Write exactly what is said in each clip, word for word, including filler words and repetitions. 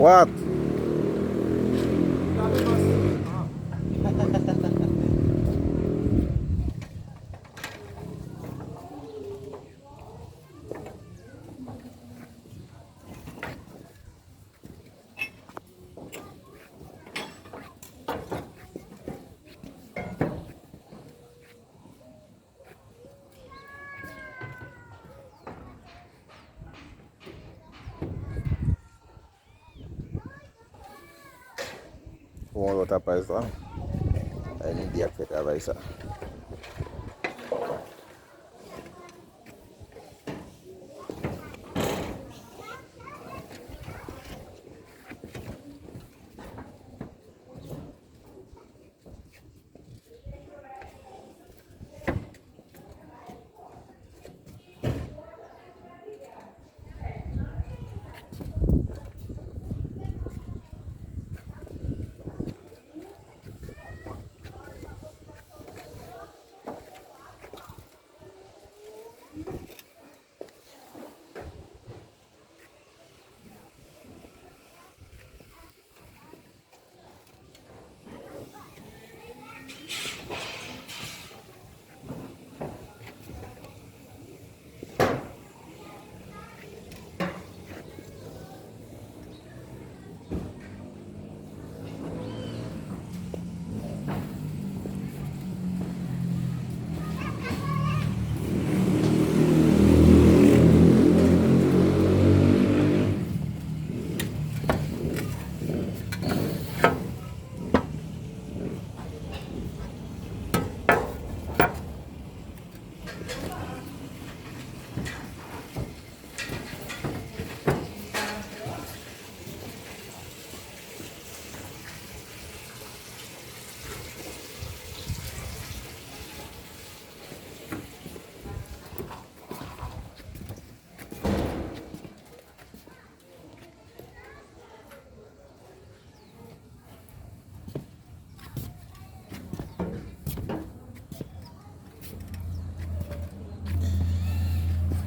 What? Bon, lòt apaj la. Ay, nou di ak fè travay sa.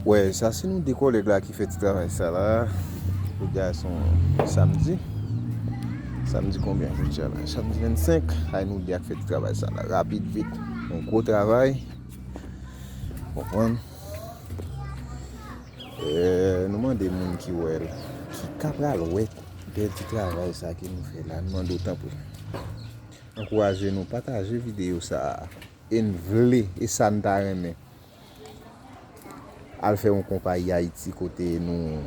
Wè, sa se nou de kòlèg la ki fè ti travay sa la. Jodi a se yon samdi. Samdi konbyen jodi a la? Samdi vennsenk. Ay nou de ak fè ti travay sa la. Rapid, vit. Yon gwo travay. Konprann? Eh, nou mande moun ki wè l, ki ka pral wè bèl ti travay sa ke nou fè la, nou mande w tanpri. Ankouraje nou, pataje videyo sa a. E n vle, e sa n ta renmen. Al fè yon konpayi Ayiti kote nou,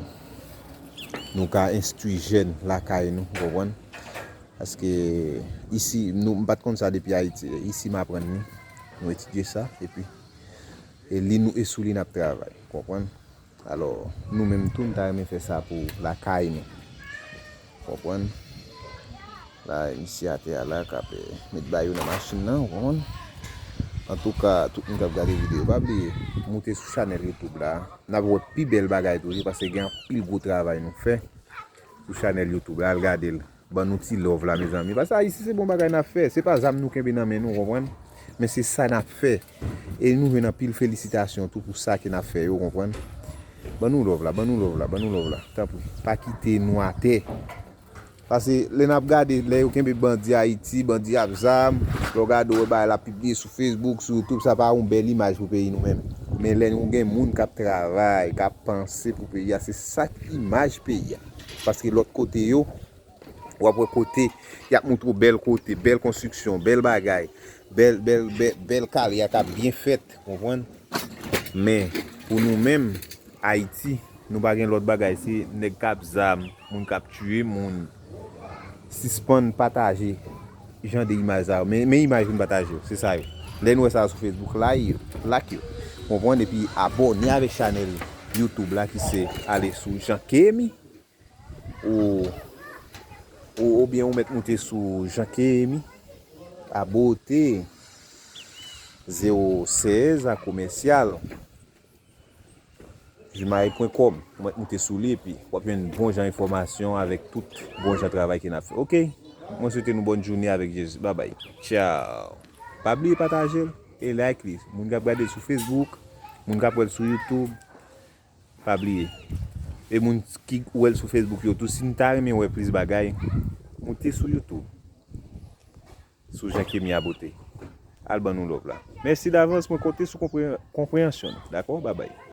nou ka enstwi jèn lakay nou, w konprann? Paske isi, nou, m pa t konn sa depi Ayiti. Isi m aprann li. Nou etidye sa, epi e li nou, e sou li n ap travay, w konprann? Alò, nou menm tou, n ta renmen fè sa pou lakay nou. Konprann? La, misye atè a la, k ap, eh, met bagay yo nan machin nan, w konprann? Antouka, tout moun k ap gade videyo, pa bliye, moute sou chanèl YouTube la. N ap wè pi bèl bagay toujou, paske gen anpil gwo travay nou fè sou chanèl YouTube la. Al gade l. Ban nou ti love la, mezanmi. Paske Ayiti se bon bagay n ap fè. Se pa zam nou kenbe nan men nou, w konprann? Men se sa n ap fè. E nou jwenn anpil felisitasyon tou pou sa ke n ap fè yo, w konprann? Ban nou love la, ban nou love la, ban nou love la. Tanpri, pa kite nou atè. Paske lè n ap gade, lè yo kenbe bandi Ayiti, bandi ap zam, lè w gade w wè bagay la pibliye sou Facebook, sou YouTube, sa pa yon bèl imaj pou peyi nou menm. Men lè nou gen moun k ap travay, k ap panse pou peyi a, se sa k imaj peyi a. Paske lòt kote yo, w ap wè kote, y ap montre w bèl kote, bèl konstriksyon, bèl bagay, bèl, bèl, bèl, bèl kare a k ap byen fèt, konprann? Men, pou nou menm, Ayiti, nou pa gen lòt bagay, se nèg k ap zam, moun k ap tiye moun. Sispann pataje jan de imaj sa yo. Men, men imaj pou n pataje yo, se sa yo. Lè n wè sa sou Facebook, like yo, like yo. Konprann? Epi abòne avèk chanèl YouTube la ki se ale sou Jean Kemi. Ou, ou, oubyen ou mèt moute sou Jean Kemi, Abote, zewo sèz a komèsyal, gmail pwen kòm. Ou mèt moute sou li, epi w ap jwenn bon jan enfòmasyon avèk tout bon jan travay ke n ap fè. Oke? Mwen swete nou bòn jounen avèk Jezi. Babay. Tchaw. Pa bliye pataje l e like li. Moun k ap gade l sou Facebook, moun k ap wè l sou YouTube, pa bliye. E moun ki wè l sou Facebook yo tou, si n ta renmen wè plis bagay, moute sou YouTube. Sou Jacquemie Aboté. Al ban nou love la. Mèsi davans, mwen konte sou konpre- konpreyansyon nou. Dakò? Babay.